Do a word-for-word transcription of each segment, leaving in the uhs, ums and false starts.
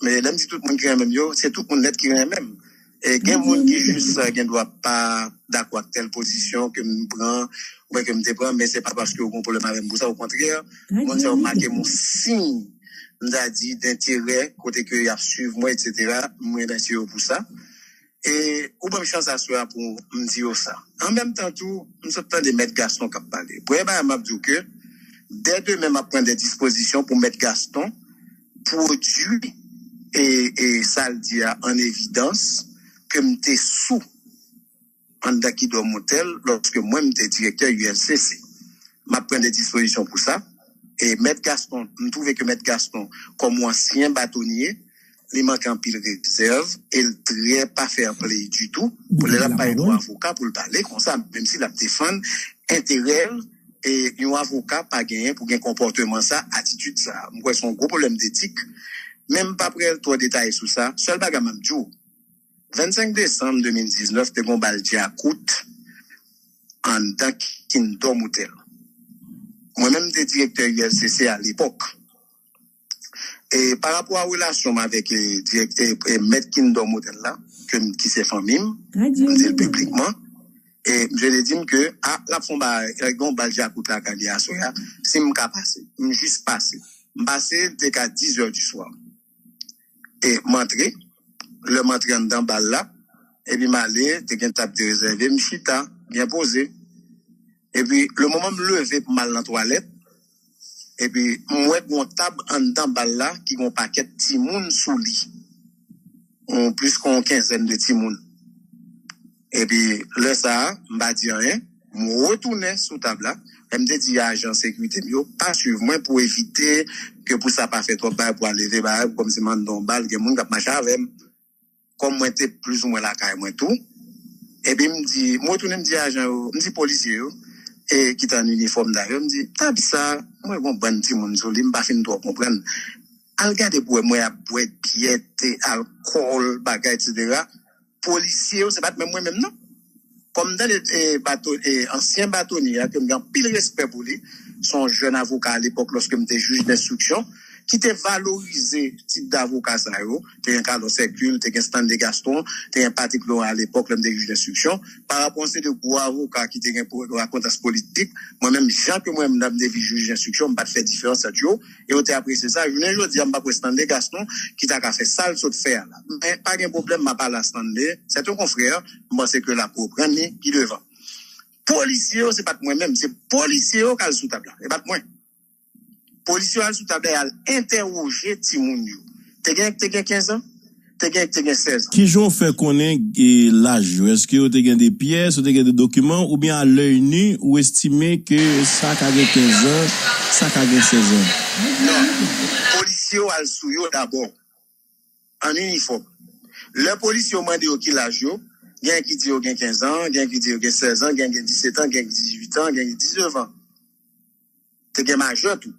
Men lè m di tout moun ki renmen m yo, se tout moun nèt ki renmen m. E gen moun ki jis gen dwa pa dakò ak tèl pozisyon ke m pran, oubyen ke m te pran, men se pa paske yo gen pwoblèm avè m pou sa, okontrè, moun sa yo make m yon siy, m ta di, denterè, kote ke y ap swiv mwen, etsetera, m remèsye yo pou sa. E ou ban m chans aswè a pou m di yo sa. An menm tan tou, m sot tande Mèt Gaston k ap pale. Premye bagay m ap di w ke, dè demen, m ap pran de dispozisyon pou Mèt Gaston pwodui e, e sa l di a an evidans ke m te sou anndan Kingdom Hotel lòske mwen m te direktè U L C C. M ap pran de dispozisyon pou sa. E Mèt Gaston, m twouve ke Mèt Gaston, kòm yon ansyen batonye, li manke anpil rezèv e l trè pa fair play ditou. Lè l ap pale de avoka pou l pale konsa, menm si l ap defann enterè l, e yon avoka pa genyen pou gen konpòteman sa, atitid sa. M kwè se yon gwo pwoblèm detik, men m p ap rele twò detaye sou sa. Sèl bagay m ap di w, vennsenk desanm de mil diznèf, te gen yon bal dyakout anndan Kingdom Hotel. Mwen menm, m te direktè U L C C a lepòk. E pa rapò a relasyon m avèk, e, dirèk-, e, e, mèt Kingdom Hotel la, ke m, ki se fanmi m, m di l piblikman, e misye te di m ke, a, l ap fè yon bagay, l ap gen yon bal dyakout lakay li aswè a, si m ka pase. M jis pase. M pase, li te ka diz è di swa. E m antre, lè m antre anndan bal la, epi m ale, te gen tab te rezève, m chita, byen poze. Epi, le moman m leve pou m al nan twalèt, epi m wè gen yon tab anndan bal la ki gen yon pakèt timoun sou li. Yon plis ke yon kenzèn de timoun. Epi, lè sa a, m pa di anyen, m retounen sou tab la. Lè m te di ajan sekirite m yo, pa swiv mwen pou evite ke pou sa pa fè twòp bagay, pou al leve bagay, kòmsi m anndan yon bal, gen moun k ap mache avè m. Kòm mwen te plizoumwen lakay mwen tou, epi m di, m retounen, m di ajan yo, m di polisye yo, e ki t an inifòm dayè, m di, tab sa, mwen gen yon bann timoun sou li, m pa fin twò konprann. Al gade pou wè mwen ap bwè byè, te, alkòl, bagay, etsetera. Polisye yo, se pa t menm mwen menm, non. Kòm m tande, e, bato, e, ansyen batonye a, ke m gen anpil respè pou li, se yon jèn avoka alepòk, lòske m te jij denstriksyon, ki te valorize tit davoka sa yo. Te gen Carlos Hercule, te gen Stanley Gaston, te gen Patrick Laurent alepòk, lè m te jij denstriksyon. Pa rapò a yon seri de gwo avoka ki te gen pou rakontans politik, mwen menm, jan ke mwen menm lè m te vin jij denstriksyon, m pa t fè diferans ant yo, e yo te apresye sa. Jounen jodi a, m pa kwè Stanley Gaston ki ta ka fè sa l sot fè a la. Men pa gen pwoblèm, m ap pale a Stanley, c'est un confrère, m panse ke l ap reprann li pi devan. Polisye yo, se pa t mwen menm, se polisye yo k al sou tab la, e pa t mwen. Polisye yo al sou tab la, y al entèwoje timoun yo. Te gen, te gen kenz an, te gen, te gen sèz an. Kijan w fè konnen, e, laj yo? Èske yo te gen de pyès, yo te gen de dokiman, oubyen a lèy ni, ou estime ke sa ka gen kenz an, sa ka gen sèz an? Non. Polisye yo al sou yo dabò, an inifòm. Lè polisye yo mande yo ki laj yo, gen ki di yo gen kenz an, gen ki di yo gen sèz an, gen gen disèt an, gen ki dizuit an, gen ki diznèf an. Te gen majè tou.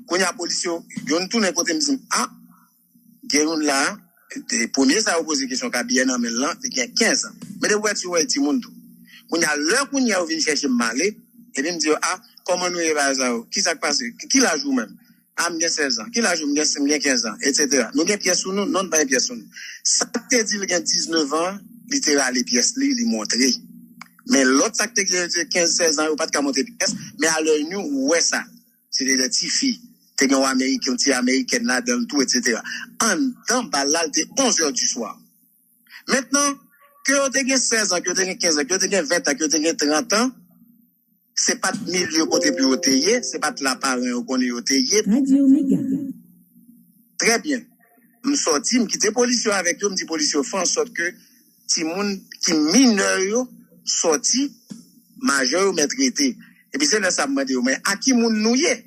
Kounye a, polisye yo, youn tounen kote m, di m, a, gen youn la, te, premye sa yo poze kesyon, ka biyè nan men l lan, li gen kenz an. Men depi w wè ti, w wè timoun tou. Kounye a, lè kounye a yo vin chèche m, m ale, epi m di yo, a, kòman nou ye, bagay sa yo? Kisa k pase? Ki, ki laj ou menm? A, m gen sèz an. Ki laj ou? M gen, m gen kenz an, etsetera. Nou gen pyès sou nou? Non, n pa gen pyès sou nou. Sa k te di l gen diznèf an, li te rale pyès li, li montre. Men lòt sa k te gen kenz, sèz an, yo pa t ka montre pyès, men a lèy ni, ou wè sa. Se te de tifi. Te gen yon ameriken, yon ti amerikèn ladan l tou, etsetera. Anndan bal la, l te onz è di swa. Mentnan, ke yo te gen sèz an, ke yo te gen kenz an, ke yo te gen ven an, ke yo te gen trant an, se pa t milye kote pou yo te ye, se pa t la paran yo konnen yo te ye. Trè byen. M sòti, m kite polis yo avèk yo, m di polis yo fè ansòt ke timoun ki minè yo sòti, majè yo mèt rete. Epi se lè sa m mande yo, men a ki moun nou ye?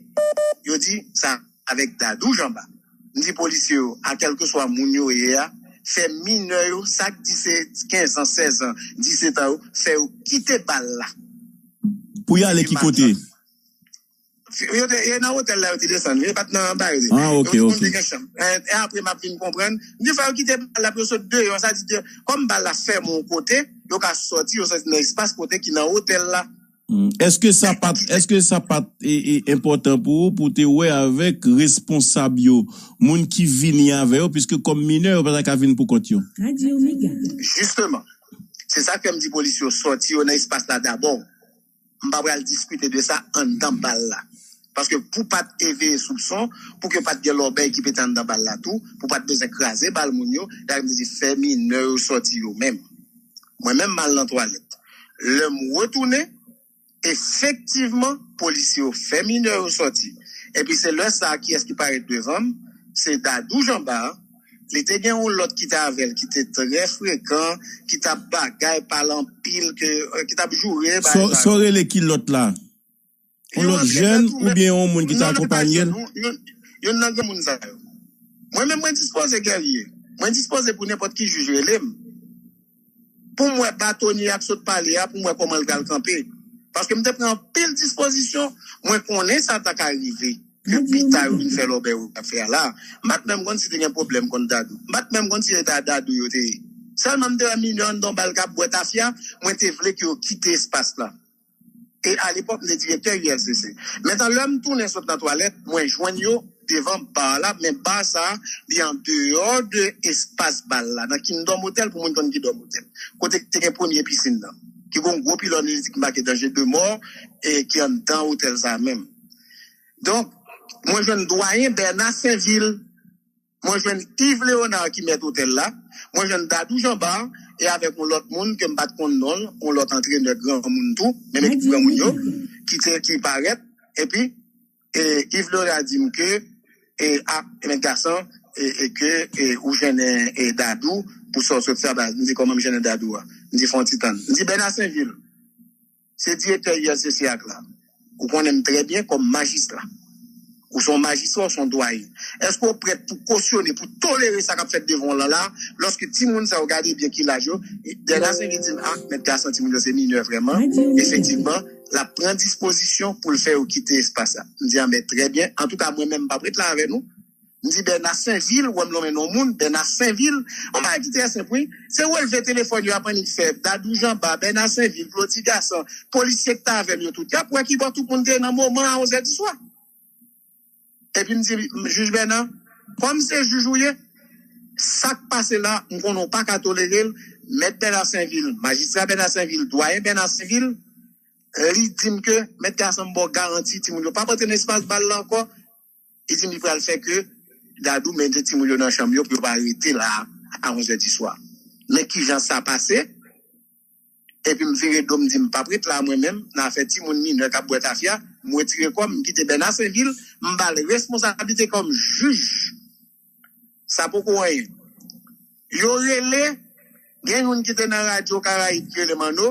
Yo di, sa avèk Dadou Janba. M di polisye yo, a kèlkeswa moun yo ye a, fè minè yo, sa k di se kenz an, sèz an, disèt an yo, fè yo kite bal la. Pou y ale ki kote? Yo te, e nan otèl la yo te desann, yo pa t nan anba yo te. Ah, ok, ok. Yo te gen chanm. E, e apre m ap vin konprann. M di fò yo kite bal la pou yo sot deyò, sa di ke kòm bal la fèmen yon kote, yo ka sòti, yo sòti nan espas kote ki nan otèl la. Èske sa pa t, èske sa pa t e, e, enpòtan pou ou, pou w te wè avèk responsab yo, moun ki vini avè yo, piske kòm minè, yo pa ta ka vin pou kont yo? Jisteman, se sa k fè m di polisye yo sòti yo nan espas la dabò. M pa pral diskite de sa anndan bal la. Paske pou pa t eveye soupson, pou ke pa t gen lòbèy ki pete anndan bal la tou, pou pa t bezwen kraze bal moun yo, sa vle di fè minè yo sòti yo menm. Mwen menm m al nan twalèt. Lè m retounen, efektivman, polisye yo fè minè yo sòti. Epi se lè sa a, kiyès ki parèt devan m? Se Dadou Janba. Li te gen yon lòt ki te avè l, ki te trè frekan, ki t ap bagay, pale anpil, ke, ki t ap joure. Sa w rele ki lòt la? Yon lòt jèn oubyen yon moun ki te akonpanye l? Youn nan granmoun sa yo. Mwen menm, mwen dispoze, Guerrier. Mwen dispoze pou nenpòt ki jij rele m. Pou m wè batonye a k sot pale a, pou m wè kòman l pral kanpe. Paske m te pran anpil dispozisyon, mwen konnen sa ta ka rive. Ke pita yo vin fè lòbèy yo ap fè a la. M pa t menm konn si te gen pwoblèm kont Dadou. M pa t menm konn si se ta Dadou yo te ye. Sèlman m te wè minè anndan bal k ap bwè tafya, mwen te vle ke yo kite espas la. E alepòk, m te direktè U L C C. Mentan, lè m tounen sot nan twalèt, mwen jwenn yo devan ba la, men ba sa a, li andeyò de espas bal la, nan Kingdom Hotel, pou moun konn Kingdom Hotel. Kote ki te gen premye pisin nan, ki gen yon gwo pilòn elektrik make danje de mò, e ki anndan otèl sa a menm. Donk, mwen jwenn dwayen Bèna Senvil, mwen jwenn Yves Léonard ki mèt otèl la, mwen jwenn Dadou Janba, e avèk yon lòt moun ke m pa t konn non l, yon lòt antrenè granmoun tou, menm ekip granmoun yo, ki te, ki parèt, epi, e, Yves Léonard di m ke, e, a, e, mèt Gason, e, e ke, e, ou jennen, e, Dadou, pou sa w sot fè a, m di, kòman m jennen Dadou a? M di, fè yon ti tann. M di, Bèna Senvil, se direktè U L C C a k la. Ou konnen m trè byen kòm majistra. Ou se yon majistra, ou se yon dwayen. Èske w prèt pou kosyone, pou tolere sa k ap fèt devan w lan la, lòske timoun sa yo, gade byen ki laj yo, Bèna Senvil di m, a, mèt Gason, timoun yo se minè vrèman, efektivman, l ap pran dispozisyon pou l fè yo kite espas la. M di, a, men trè byen, antouka, mwen menm, m p ap ret la avè nou. M di Bèna Senvil, wè m lonmen non moun, Bèna Senvil, yon bagay ki trè senp, wi. Se relve telefòn yo ap annik fè, Dadou Janba, Bèna Senvil, Claudy Gason, polisye ki t avè m yo tout, y ap wè ki bò tout moun te ye nan moman a onzè di swa. Epi m di, jij Bèna, kòm se jij ou ye, sa k pase la, m konnen w pa ka tolere l, mèt Bèna Senvil, majistra Bèna Senvil, dwayen Bèna Senvil, li di m ke, mèt Gason, m ba w garanti, timoun yo p ap antre nan espas bal la ankò, li di m li pral fè ke Dadou mete timoun yo nan chanm yo pou yo pa rete la a onzè di swa. Men kijan sa pase, epi m vire do m di m p ap ret la mwen menm, nan afè timoun minè k ap bwè tafya, m retire kò m, m kite Bèna Senvil, m ba l responsablite kòm jij. Sa poko anyen. Yo rele, gen youn ki te nan radyo Karayib ki rele Manno,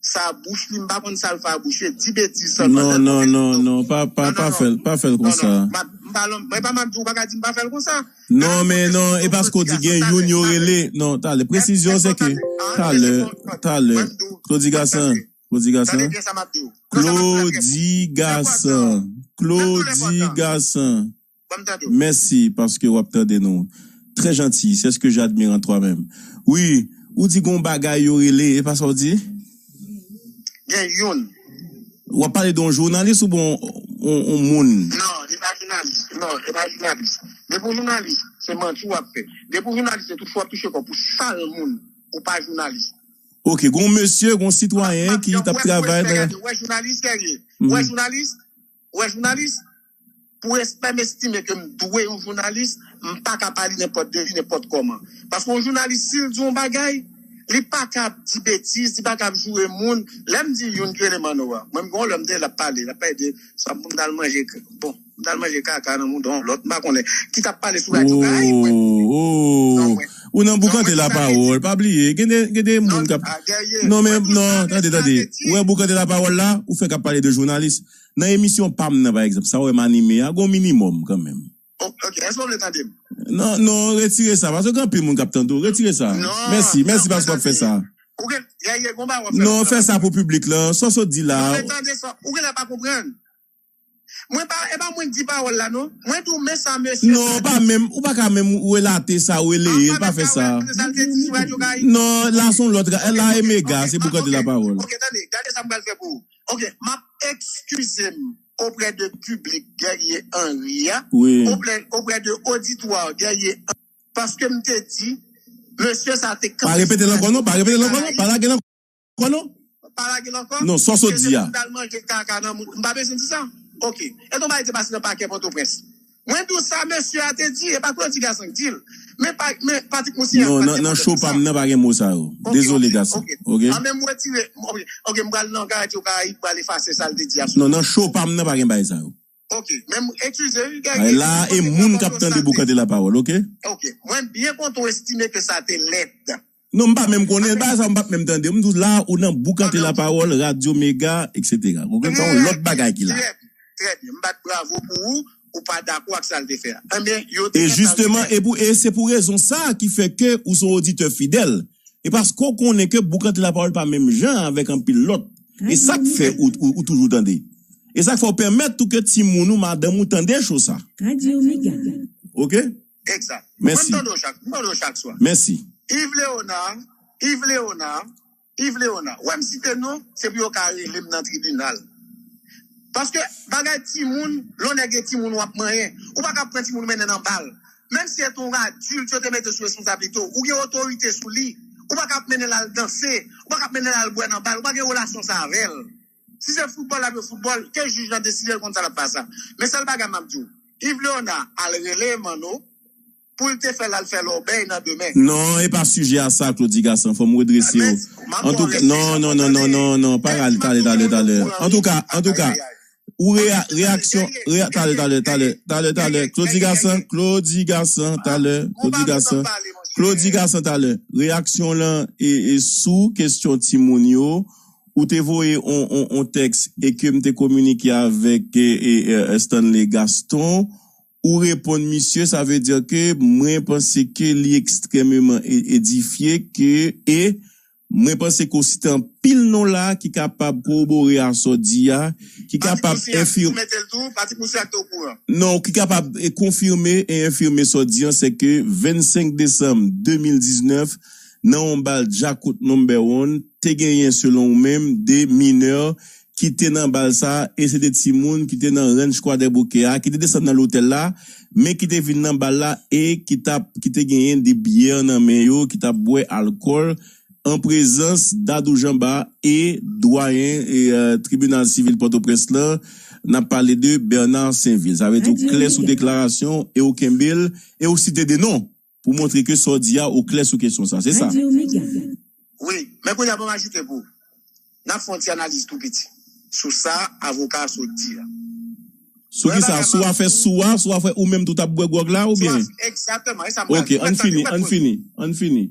sa bouch li, m pa konn sa l fè a bouch li, di betiz sèlman. Non, non, non, non, pa, pa, pa fè l, pa fè l konsa. Mwen pa m ap di w pa ka di m pa fè l konsa. Non, men non, e paske w di gen youn yo rele. Non, talè, presizyon se ke, talè, talè, Claudy Gason, Claudy Gason, Claudy Gason, Claudy Gason. Mèsi paske w ap tande nou. Très gentil, c'est ce que j'admire en toi-même. Wi, ou di gon bagay yo rele, e pa sa w di? Gen youn. W ap pale de yon jounalis oubyen yon, yon, yon moun? Non, li pa jounalis. Non, li pa jounalis. Depi w jounalis, se manti w ap fè. Depi w jounalis, se touche w ap touche kò pou sal moun. Ou pa jounalis. Ok, gon mesye, gon sitwayen ki t ap travay nan. Ou wè jounalis, Guerrier? Ou wè jounalis? Ou wè jounalis? Pou respè m estime ke m dwe yon jounalis, m pa ka pale nenpòt de li, nenpòt kòman. Paske yon jounalis, si l di yon bagay, li pa ka ap di betiz, li pa ka ap joure moun. Lè m di youn ki rele Manno a, mwen m gen yon lè m tande l ap pale, l ap pale de sa pou m t al manje, bon, m t al manje kaka nan mouda yon lòt, m pa konnen, ki t ap pale sou radyo Karayib, mwen. Ou nan boukante lapawòl, pa bliye, gen de, gen de moun k ap. Non, men, non, tande, tande. Ou wè boukante lapawòl la, ou fèk ap pale de jounalis. Nan emisyon pa m nan, pa egzanp, sa w wè m anime a, gon minimòm kanmenm. Ok, èske w vle tande m? Non, non, retire sa, paske gen anpil moun k ap tande w. Retire sa. Mèsi, mèsi paske w ap fè sa. Non, fè sa pou piblik la. Sa w sot di la. Ou gen lè pa konprann. Mwen pa, e pa mwen k di pawòl la, non. Mwen di w, men sa mesye. Non, pa menm, ou pa ka menm relate sa, ou releye l, pa fè sa. Non, la se yon lòt, la e mega, se boukante lapawòl. Ok, tande, gade sa m pral fè pou ou. Ok, m ap ekskize m oprè de piblik Guerrier Henry a, wi, oprè, oprè de oditwa Guerrier Henry, paske m te di, mesye sa te kanpe. Pa repete l ankò non, pa repete l ankò non, pa lage l ankò non. Pa lage l ankò? Non, sa w sot di a. Ke se pou l al manje kaka nan moun. M pa bezwen di sa. Ok. E ton bagay te pase nan pakè Pòtoprens. Mwen di w sa mesye a te di, e pa Claudy Gassant ki di l. Men pa, men Patrick Moussignac. Non, nan, nan show pa m nan pa gen mo sa yo. Ok, dezole, ok, gason. Ok. Ok? An men m retire, ok, ok, m pral nan Radio Caraïbe, pral efase sa l te di a sou. Non, nan show pa m nan pa gen bagay sa yo. Ok, men m, eskize, wi, Guerrier. Ay, la, e moun k ap tande Boukante Lapawòl, ok? Ok, mwen byen kontan w estime ke sa te lèd. Non, m pa menm konnen, bagay sa m pa t menm tande. M di w la, ou nan Boukante Lapawòl, Radio Mega, et cetera. Ou konprann sa, yon lòt bagay ki la. Trè byen, trè byen. M bat bravo pou ou, ou pa dakò ak sa l te fè a. Enben, yo te... E jisteman, e pou, e se pou rezon sa a ki fè ke ou se yon oditè fidèl. E paske w konnen ke Boukante Lapawòl pa menm jan avèk anpil lòt. E sa k fè ou, ou, ou toujou tande. E sa k fè w pèmèt tou ke timoun ou, madanm ou tande show sa. Radio Mega. Ok? Egzak. Mèsi. Mwen tande w chak, mwen tande w chak swa. Mèsi. Yves Léonard, Yves Léonard, Yves Léonard. Ou wè m site non, se pou yo ka rele m nan tribinal. Paske bagay timoun, lè w nèg e timoun w ap manyen. Ou pa ka pran timoun ou mennen nan bal. Menm si se yon adilt yo te mete sou responsablite w, ou gen otorite sou li. Ou pa ka ap mennen l al danse, ou pa ka ap mennen l al bwè nan bal, ou pa gen relasyon sa avè l. Si se foutbòl l ap jwe foutbòl, ke jij lan deside l konn sa l ap fè a sa. Men sèl bagay m ap di w, Yves Léonard al rele Manno pou l te fè l al fè lòbèy nan demen. Non, e pa sijè a sa, Claudy Gassant, fò m redrese w. Antouka, non, non, non, non, non, non, pa rale, talè, talè, talè. Antouka, antouka, ou reya-, reyaksyon, reya-, talè, talè, talè, talè, talè, Claudy Gassant, Claudy Gassant, talè, Claudy Gassant, Claudy Gassant, talè. Reyaksyon lan e, e sou kesyon timoun yo, ou te voye on, on, on tèks e ke m te kominike avèk, e, e, e, Stanley Gaston, ou reponn misye, sa vle di ke mwen panse ke li ekstrèmeman e-, edifye, ke, e mwen panse ke w site anpil non la ki kapab kowobore a sa w di a, ki kapab enfirme. Patrick Moussignac te okouran. Non, ki kapab, e, konfime e enfime sa w di an, se ke vennsenk desanm de mil diznèf, nan yon bal Djakout Number One, te genyen, selon ou menm, de minè ki te nan bal sa, e se de timoun ki te nan Ranch Kwadèboukè a, ki te desann nan lotèl la, men ki te vin nan bal la, e ki t ap, ki te genyen de byè nan men yo, ki t ap bwè alkòl, an prezans Dadou Janba e dwayen, e, e, tribinal sivil Pòtoprens lan, n ap pale de Bernard Sainvil. Sa vle di w klè sou deklarasyon, e w kenbe l, e w site de non pou montre ke sa w di a, ou klè sou kesyon sa. Se sa. Wi, men kounye a, ban m ajoute pou w. N ap fè yon ti analiz tou piti sou sa avoka a sot di a. Sou ki sa? Sou afè sou a, sou afè ou menm tou t ap bwè gwòg la, oubyen? Egzakteman, e sa m pral di. Ok, ann fini, ann fini, ann fini.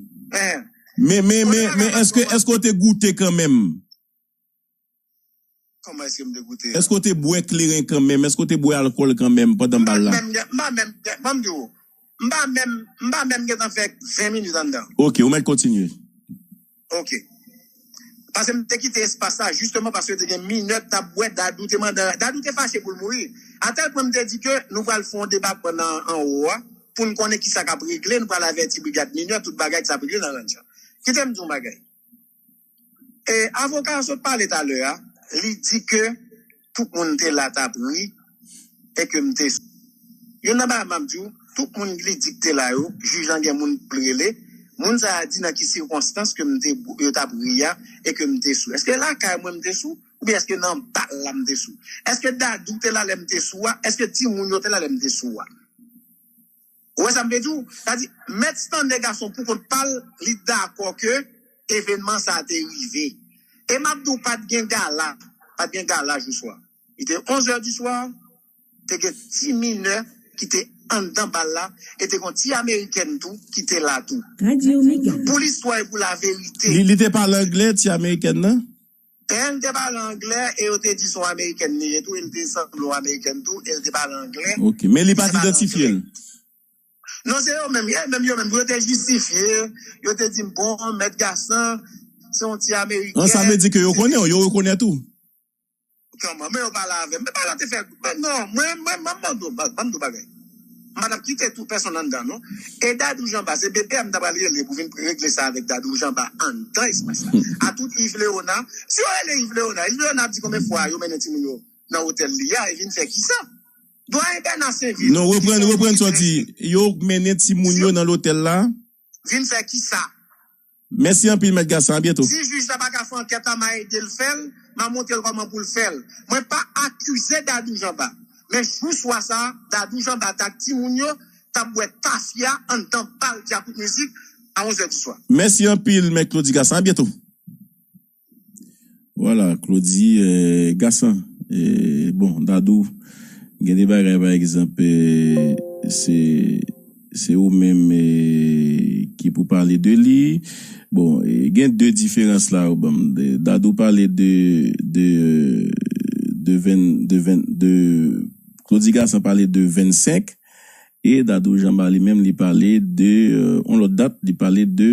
Men, men, men, men, èske, èske w te goute kanmenm? Kòman èske m te goute a? Èske w te bwè kleren kanmenm? Èske w te bwè alkòl kanmenm pandan bal la? M pa menm, m pa menm, ban m di w, m pa menm, m pa menm gentan fè ven minit anndan. Ok, ou mèt kontinye. Ok. Paske m te kite espas la jisteman paske te gen minè k t ap bwè, Dadou te mande, Dadou te fache pou l mouri. Atèl pwen m te di ke nou pral fè yon deba pandan anwo a, pou n konnen kisa k ap regle, nou pral avèti brigad minè, tout bagay ki sa ap regle nan ranch lan. Kite m di w yon bagay. E avoka a sot pale talè a, li di ke tout moun te la t ap ri e ke m te sou. Youn nan bagay m ap di w, tout moun li di k te la yo, jij lan gen moun pou l rele. Moun sa a di nan ki sikonstans ke m te, yo t ap ri a e ke m te sou. Èske lakay mwen m te sou? Oubyen èske nan bal la m te sou? Èske Dadou te la lè m te sou a? Èske timoun yo te la lè m te sou a? Ou wè sa m vle di w? Sa di, Mèt Stanley Gaston pou kont pa l, li dakò ke evènman sa a te rive. E m ap di w, pa t gen gala, pa t gen gala jou swa. Li te onz è di swa, te gen ti minè ki te anndan bal la, e te gen yon ti amerikèn tou ki te la tou. Pou listwa e pou laverite. Li, li te pale anglè, ti amerikèn nan? E l te pale anglè, e yo te di se yon amerikèn li ye tou, e l te sanble yon amerikèn tou, e l te pale anglè. Ok, men li pa t idantifye l? Non, se yo menm, e menm yo menm, yo te jistifye, yo te di m, bon, Mèt Gaston, se yon ti amerikèn. An, sa vle di ke yo konnen w, yo rekonèt ou? Kòman? Men yo pale avè m. Men pale te fè, men non, mwen, mwen, ban m di w, ban m di w bagay. M pa t ap kite tout pèsonn anndan, non. E Dadou Janba, se B P M ta pral rele pou vin regle sa avèk Dadou Janba anndan espas la. A tout Yves Léonard, si yo rele Yves Léonard, Yves Léonard ap di konbyen fwa yo mennen timoun yo nan otèl li a, e vin fè kisa? Dwayen Bèna Senvil. Non, reprann, reprann sa w di. Yo mennen timoun yo nan lotèl la. Vin fè kisa? Mèsi anpil, Mèt Gasan. A byento. Si jij la pa ka fè ankèt la, m a ede l fè l, m a montre l kòman pou l fè l. Mwen pa akize Dadou Janba. Men jou swa sa, Dadou Janba t ak timoun yo t ap bwè tafya anndan bal Djakout Mizik a onz è di swa. Mèsi anpil, Mèt Claudy Gasan. A byento. Vwala, Claudy, eh, Gasan, eh, bon, Dadou, gen de bagay, pa egzanp, eh, se, se ou menm, eh, ki pou pale de li. Bon, eh, gen de diferans la, ou ban m. De- Dadou pale de, de, de ven, de ven, de, Claudy Gasan pale de vennsenk, e Dadou Janba li menm, li pale de, euh, yon lòt dat, li pale de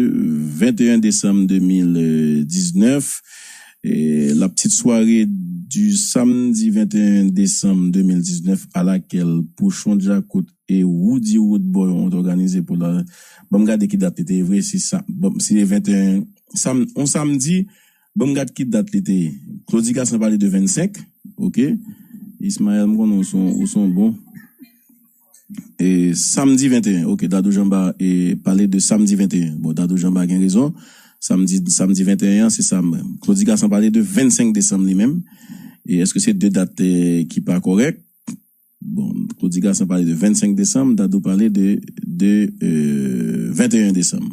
venteyen desanm de mil diznèf. Et la petite soirée du samedi vingt et un décembre deux mille dix-neuf à laquelle Pouchon Djakout et Roody Roodboy ont organisé pour la... Ban m gade ki dat li te ye vre, si sa, bon, si se venteyen, sam, on samdi, ban m gade ki dat li te ye. Claudy Gasan pale de vennsenk, ok. Ismaël, m konnen ou son, ou son bon. E samdi venteyen, ok, Dadou Janba e pale de samdi venteyen. Bon, Dadou Janba gen rezon. Samdi, samdi venteyen an, se sa menm. Claudy Gasan pale de vennsenk desanm li menm. E èske se de dat, eh, ki pa kòrèk? Bon, Claudy Gasan pale de vennsenk desanm, Dadou pale de, de, euh, venteyen desanm.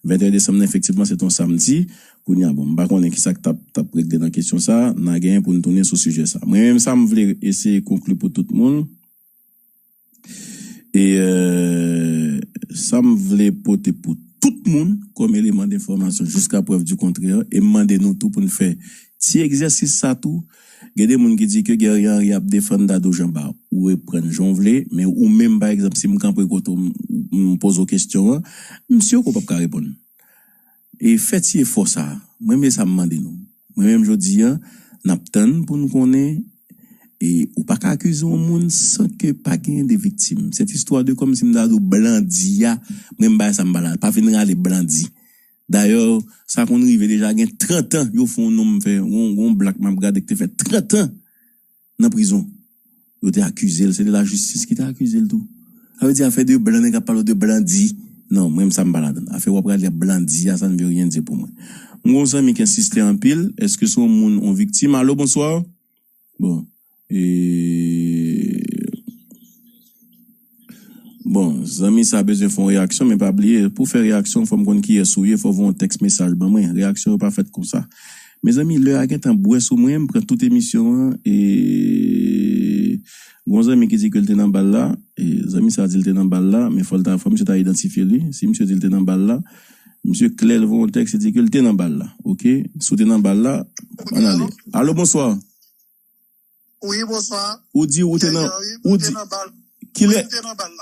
Venteyen desanm nan, efektivman, se te yon samdi. Kounye a, bon, m pa konnen ki sa k t ap, t ap regle nan kesyon sa a. N a genyen pou n tounen sou sijè sa a. Mwen menm, sa m vle eseye konkli pou tout moun. E, euh, sa m vle pote pou tout moun kòm eleman denfòmasyon jiska prèv di kontrè, e m mande nou tou pou n fè ti egzèsis sa tou. Gen de moun ki di ke Guerrier Henry ap defann Dadou Janba. Ou reprann jan w vle, men ou menm, pa egzanp, si m kanpe kote w, m, m poze w kesyon an, m si ke w p ap ka reponn. E fè ti efò sa a. Mwen, men sa m mande nou. Mwen menm, jodi a, n ap tann pou n konnen, e ou pa ka akize yon moun san ke pa genyen de viktim. Sèt istwa de kòmsi m ta di w Blandy a, mwen, m bay sa m pa la. Pa vin rale Blandy. Dayè, sa konn rive deja, gen trant an, yo fè yon nonm fè, yon, yon blak m ap gade ki te fè trant an nan prizon. Yo te akize l, se de lajistis ki te akize l tou. Sa vle di afè de blan, nèg ap pale w de Blandy. Non, mwen, sa m pa ladan. Afè w ap rale Blandy a, ça ne veut rien dire pou mwen. M gen yon zanmi ki ensiste anpil, èske se yon moun, yon viktim? Alo, bonswa. Bon. E, bon, zanmi sa bezwen fè yon reyaksyon, men pa bliye, pou fè reyaksyon, fò m konn kiyès ou ye, fò w voye yon tèks mesaj ban mwen. Reyaksyon yo pa fèt konsa. Mezanmi, lè a gentan bwè sou mwen, m pran tout emisyon an, e gon zanmi ki di ke l te nan bal la, e zanmi sa di l te nan bal la, men fò l ta, fò misye ta idantifye li. Si misye di l te nan bal la, misye klè, l voye yon tèks, li di ke l te nan bal la, ok? Si w te nan bal la, ann ale. Alo, bonswa. Wi, bonswa. Ou di ou te nan, ou di, kilè,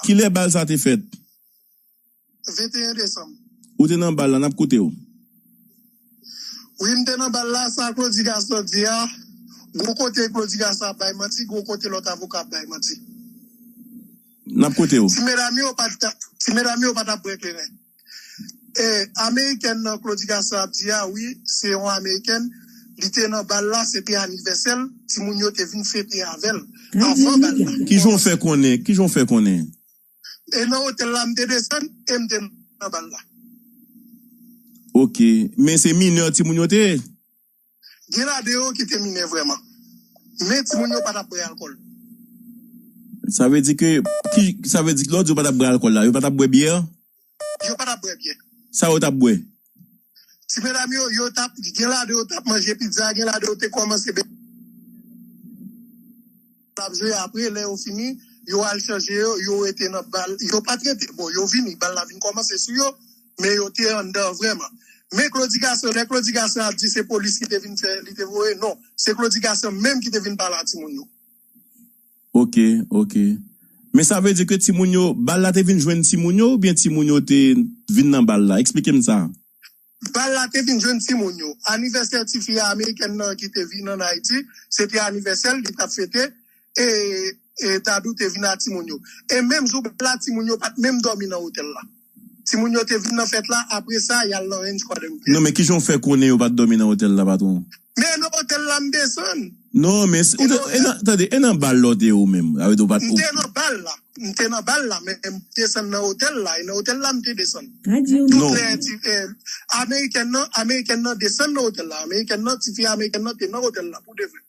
kilè bal sa te fèt? Venteyen desanm. Ou te nan bal la, n ap koute w. Wi, m te nan bal la, sa Claudy Gason di a, gon kote Claudy Gason ap bay manti, gon kote lòt avoka ap bay manti. N ap koute w. Ti medam yo pa t, ti medam yo pa t ap bwè kleren. E, amerikèn nan Claudy Gason ap di a, wi, se yon amerikèn, li te nan bal la, se te anivèsè l, timoun yo te vin fete avè l avan bal la. Kijan w fè konnen? Kijan w fè konnen? E nan otèl la, m te desann, e m te nan bal la. Ok. Men se minè timoun yo te ye? Gen ladan yo ki te minè vrèman. Men timoun yo pa t ap bwè alkòl. Sa vle di ke, ki, sa vle di, lè w di yo pa t ap bwè alkòl la, yo pa t ap bwè byè? Yo pa t ap bwè byè. Sa yo t ap bwè? Ti medam yo, yo t ap, gen ladan yo t ap manje pizza, gen ladan yo te kòmanse be-, t ap jwe, apre, lè yo fini, yo al chanje yo, yo rete nan bal, yo pa t rete, bon, yo vini, bal la vin kòmanse sou yo, men yo te anndan vrèman. Men Claudy Gason, lè Claudy Gason ap di se polis ki te vin fè, li te voye, non, se Claudy Gason menm ki te vin pale a timoun yo. Ok, ok. Men sa vle di ke timoun yo, bal la te vin jwenn timoun yo, oubyen timoun yo te vin nan bal la? Eksplike m sa. Bal la te vin jwenn timoun yo. Anivèsè tifi amerikèn nan ki te vin ann Ayiti, se te anivèsè l, li t ap fete. E e, Dadou te vin a timoun yo. E menm jou la, timoun yo pa t menm dòmi nan otèl la. Timoun yo te vin nan fèt la, apre sa, y al nan Range Squadron. Non, men kijan w fè konnen yo pa t dòmi nan otèl la, patwon? Men nan otèl la, m desann. Non, men, e nan, tande, e nan bal la w te ye ou menm? Sa vle di ou pa t. M te nan bal la. M te nan bal la, men m desann nan otèl la. E nan otèl la, m te desann. Tout lè, ti, eh, amerikèn nan, amerikèn nan desann nan otèl la. Amerikèn nan, tifi amerikèn nan te nan otèl la, pou de vre.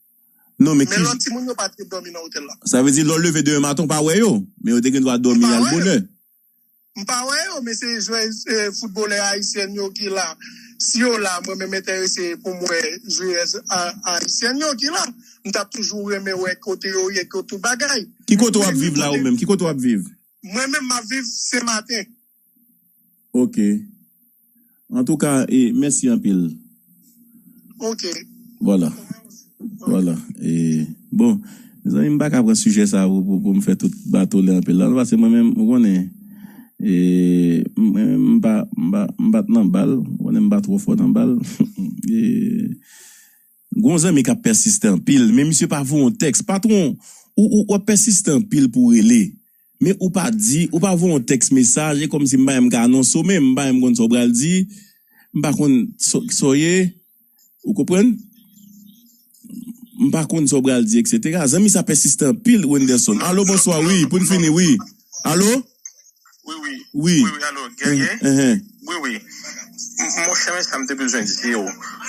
Non, men ki lòt timoun yo pa t dòmi nan otèl la. Sa vle di, lè w leve demen maten, w pa wè yo. Men yo te gen dwa dòmi al bonè. M pa wè yo, men se jwè, eh, foutbolè ayisyèn yo ki la. Si yo la, mwen menm enterese pou m wè jwè a- ayisyèn yo ki la. M t ap toujou renmen wè kote yo ye, tout bagay. Ki kote w ap viv la ou menm? Ki kote w ap viv? Mwen menm, m ap viv Senmaten. Ok. Antouka, e, mèsi anpil. Ok. Vwala. Vwala. E, bon, mezanmi, m pa ka pran sijè sa pou, pou, pou m fè tout bato lè anpil la, paske mwen menm, ou konnen, e, mwen menm, m pa, m pa, m pa t nan bal, ou konnen m pa twò fò nan bal. E, gon zanmi k ap pèsiste anpil, men misye pa voye yon tèks. Patwon, ou, ou, w ap pèsiste anpil pou w rele. Men ou pa di, ou pa voye yon tèks mesaj, e kòmsi m pa menm ka anonse w menm, m pa menm konn sa w pral di, m pa konn sa w ye, ou konprann? M pa konn sa w pral di, etsetera. Zanmi sa pèsiste anpil, Wenderson. Alo, bonswa, wi, pou n fini, wi. Alo? Wi, wi. Wi. Wi, wi, alo, Guerrier? Enhen. Wi, wi. M- Monchè, men sa m te bezwen di se yo.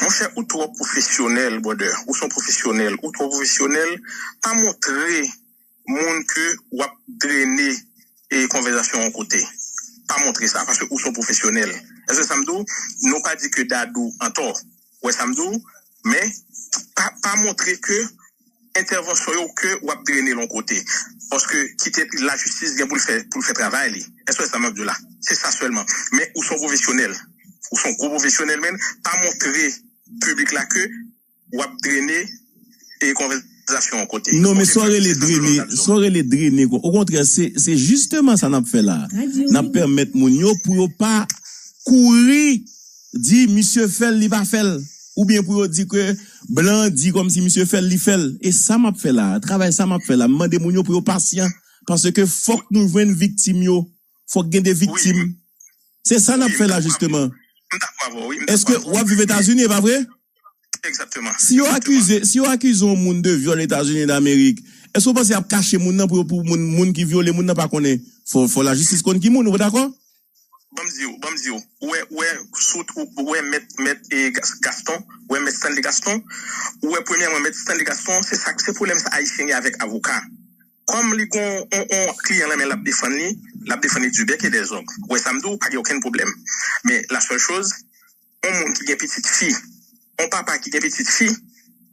Monchè, ou twò pwofesyonèl, brother. Ou se yon pwofesyonèl. Ou twò pwofesyonèl. Pa montre moun ke w ap drene e konvèsasyon yon kote. Pa montre sa, paske ou se yon pwofesyonèl. Èske sa m di w? Nou pa di ke Dadou antò. Ou wè sa m di w? Men, pa, pa montre ke entèvansyon yo ke w ap drene l yon kote. Paske kite lajistis gen pou l fè, pou l fè travay li. Èske w wè sa m ap di w la? Se sa sèlman. Men ou se yon pwofesyonèl. Ou se yon gwo pwofesyonèl, men pa montre piblik la ke w ap drene e konvèsasyon yon kote. Non, men sa w rele drene, sa w rele drene, okontrè, se, se jisteman sa n ap fè la. N ap pèmèt moun yo pou yo pa kouri di misye fè l, li pa fè l. Oubyen pou yo di ke blan di kòmsi misye fè l, li fè l. E sa m ap fè la, travay sa m ap fè la, m mande moun yo pou yo pasyan. Paske fòk nou jwenn viktim yo. Fòk gen de viktim. Se sa n ap fè la, jisteman. M dakò avè w, wi. M dakò avè w. Èske w ap viv Etazini, e pa vre? Egzakteman. Si yo akize, si yo akize yon moun de vyòl Etazini Damerik, èske w panse y ap kache moun nan pou, pou moun, moun ki vyole moun nan pa konnen? Fò, fò lajistis konn ki moun, ou dakò? Ban m di w, ban m di w. Ou wè, ou wè, sou, ou, ou wè mèt, mèt, e, Gas- Gaston, ou wè mèt Stanley Gaston, ou wè premyèman mèt Stanley Gaston, se sa, se pwoblèm sa Ayisyen gen avèk avoka. Kòm li gon on, on kliyan nan men l ap defann li, l ap defann li du bec et des ongles. Ou wè sa m di w, pa gen okenn pwoblèm. Men la sèl choz, on moun ki gen pitit fi, on papa ki gen pitit fi,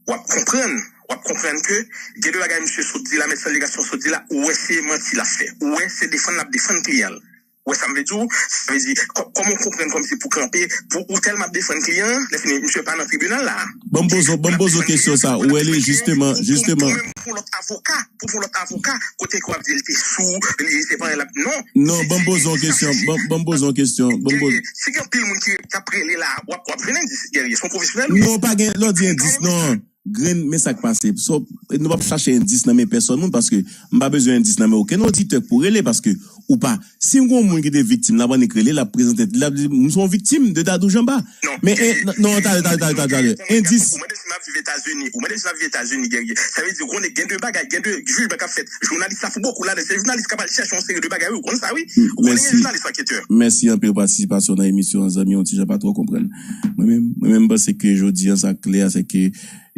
w ap konprann, w ap konprann ke gen de bagay misye sot di la, mèt Stanley Gaston sot di la, ou wè se manti l ap fè. Ou wè se defann l ap defann kliyan l. Ou wè sa m vle di w? Sa vle di, kò- kòman w konprann kòmsi pou kanpe, pou ou tèlman ap defann kliyan an, lè fini, misye pa nan tribinal la. Ban m poze, ban m poze w kesyon sa. Ou wè li, jisteman, jisteman. Pou, pou, pou menm pou lòt avoka, pou, pou lòt avoka, kote ke w ap di l te sou, li se pa l ap, non. Non, ban m poze w kesyon, ban, ban m poze w kesyon, ban m poze. Guerrier, si gen anpil moun ki, k ap rele la, w ap, w ap jwenn endis, Guerrier, se yon pwofesyonèl ou ye. Non, pa gen, lè w di endis, non. Grenn, men sa k pase. So, nou p ap chache endis nan men pèsòn moun, paske m pa bezwen endis nan men okenn oditè pou rele, paske ou pa, si yon moun ki te viktim, l ap annik rele, l ap prezante, l ap di, "M se yon viktim de Dadou Jamba." Men, eh, non, talè, talè, talè, talè, talè. Endis. Ou mande si m ap viv Etazini, ou mande si m ap viv Etazini, Guerrier. Sa vle di, ou konnen gen de bagay, gen de jijman k ap fèt. Jounalis la fou bokou ladan, se jounalis k ap al chèche yon seri de bagay, wi, ou konn sa, wi. Ou konnen gen jounalis anketè. Mèsi anpil pou patisipasyon nan emisyon an, zanmi, yon ti jan pa twò konprann. Mwen menm, mwen menm, m panse ke jodi an, sa k klè, se ke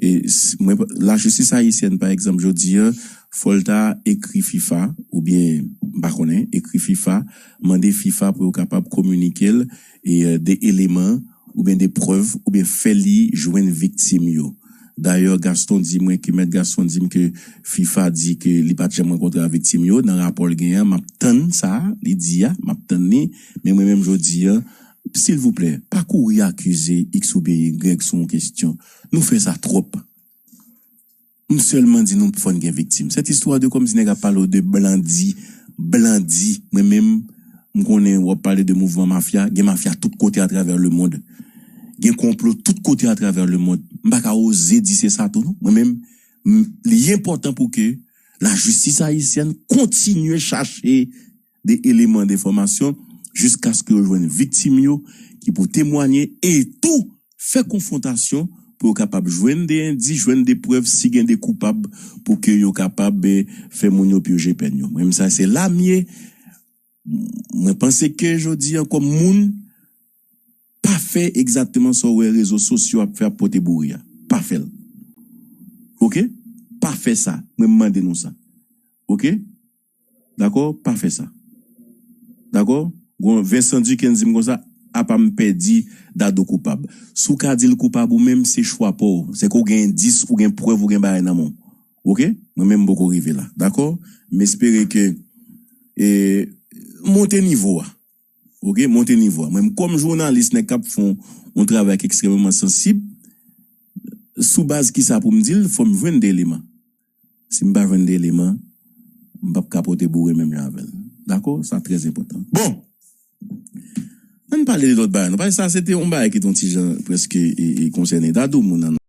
E, s- mwen, lajistis ayisyèn, pa egzanp, jodi a, fò l ta ekri fifa, oubyen, m pa konnen, ekri fifa, mande fifa pou yo kapab kominike l, e, e, de eleman, oubyen de prèv, oubyen fè li jwenn viktim yo. Dayè, Gaston di mwen ke, mèt Gaston di m ke fifa di ke li pa t janm rankontre ak viktim yo, nan rapò l genyen an, m ap tann sa, li di a, m ap tann li, men mwen menm, jodi a, silvouplè, pa kouri akize X oubyen Y sou yon kesyon. Nou fè sa twòp. M sèlman di nou fò n gen viktim. Cette histoire de kòmsi nèg ap pale w de blan di, blan di. Mwen menm, m konnen w ap pale de mouvman mafya, gen mafya tout kote atravè lemonn. Gen konplo tout kote atravè lemonn. M pa ka oze di se sa tou, non. Mwen menm, m- li enpòtan pou ke lajistis ayisyèn kontinye chache de eleman de enfòmasyon jiskaske yo jwenn viktim yo ki pou temwanye e tou fè konfwontasyon pou yo kapab jwenn de endis, jwenn de prèv si gen de koupab pou ke yo kapab eh, fè moun yo pije pèn yo. Mwen menm sa se la m ye. Mwen panse ke jodi an kòm moun pa fè egzakteman sa w wè rezo sosyo ap fè ap pote boure a. Pa fè l. Oke? Pa fè sa. Mwen mande nou sa. Oke? Dakò? Pa fè sa. Dakò? Gon Vincent Duquesne di m konsa, apa m pèdi Dadou koupab. Si w ka di l koupab ou menm, se chwa pa w. Se ke w gen endis, ou gen prèv, ou gen bagay nan men w. Oke? Mwen menm m poko rive la. Dakò? M espere ke e, monte nivo a. Oke? Monte nivo a. Mwen menm kòm jounalis, nèg k ap fè yon travay ki ekstrèmeman sansib, sou baz kisa pou m di l, fò m jwenn de eleman. Si m pa jwenn de eleman, m p ap ka pote boure menm jan avè l. Dakò? Sa trè enpòtan. Bon! Ann pale de lòt bagay. Nou pale sa, se te yon bagay ki te yon ti jan prèske e, e konsène Dadou, moun nan.